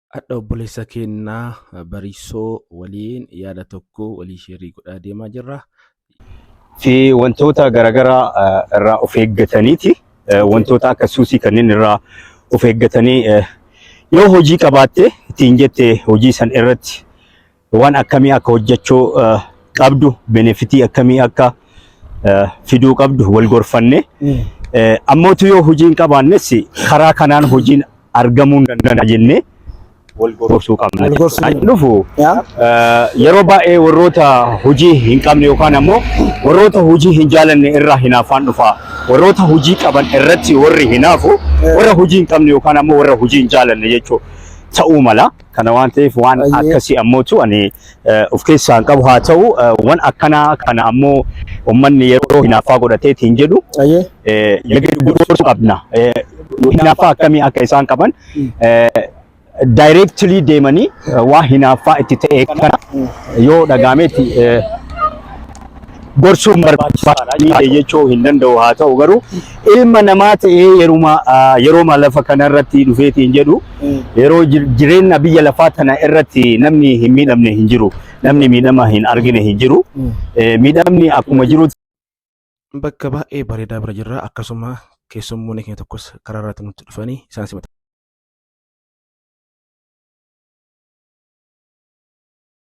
Hadha obboleessa keennaa Bariisoo waliin yaada tokko walii sheerii godhaa deemaa jirra. Fi wantoota garaagaraa irraa of eeggataniiti. Wantoota akka suusii kanneen irraa of eeggatanii yoo hojii qabaatte ittiin jette hojii san irratti waan akkamii akka hojjechuu qabdu, benefitii akkamii akka fiduu qabdu wal gorfanne. Ammootu yoo hojii hin qabaannes karaa kanaan hojiin argamuu hin danda'a jennee wal gorsuu qabna. Wal gorsuu Kan dhufu Yaa. yeroo baay'ee warroota hojii hin qabne yookaan ammoo warroota hojii hin jaalanne irraa hinaafaan dhufa. Warroota hojii qaban irratti warri hinaafu warra hojii hin qabne yookaan ammoo warra hojii hin jaalanne jechuu ta'uu mala. Kana waan ta'eef waan akkasii ammootu ani of keessaa hin qabu haa ta'u waan akkanaa kana ammoo uummanni yeroo hinaaffaa godhateeti hin jedhu gorsuu qabna. Hinaaffaa akkamii akka isaan qaban directly deemanii waa hinaaffaa itti ta'e kana yoo dhagaametti gorsuun barbaachisaadha jechuu hin danda'u haa ta'u garuu ilma namaa ta'ee yeruma yerooma lafa kanarratti dhufeeti hin jedhu yeroo jireenya biyya lafaa tana irratti namni hin miidhamne hin jiru, namni miidhama hin argine hin jiru, miidhamni akkuma jiru. Bakka baay'ee bareedaa bira jirra. Akkasuma keessummoonni keenya tokkos karaa irratti nutti dhufanii isaan simata.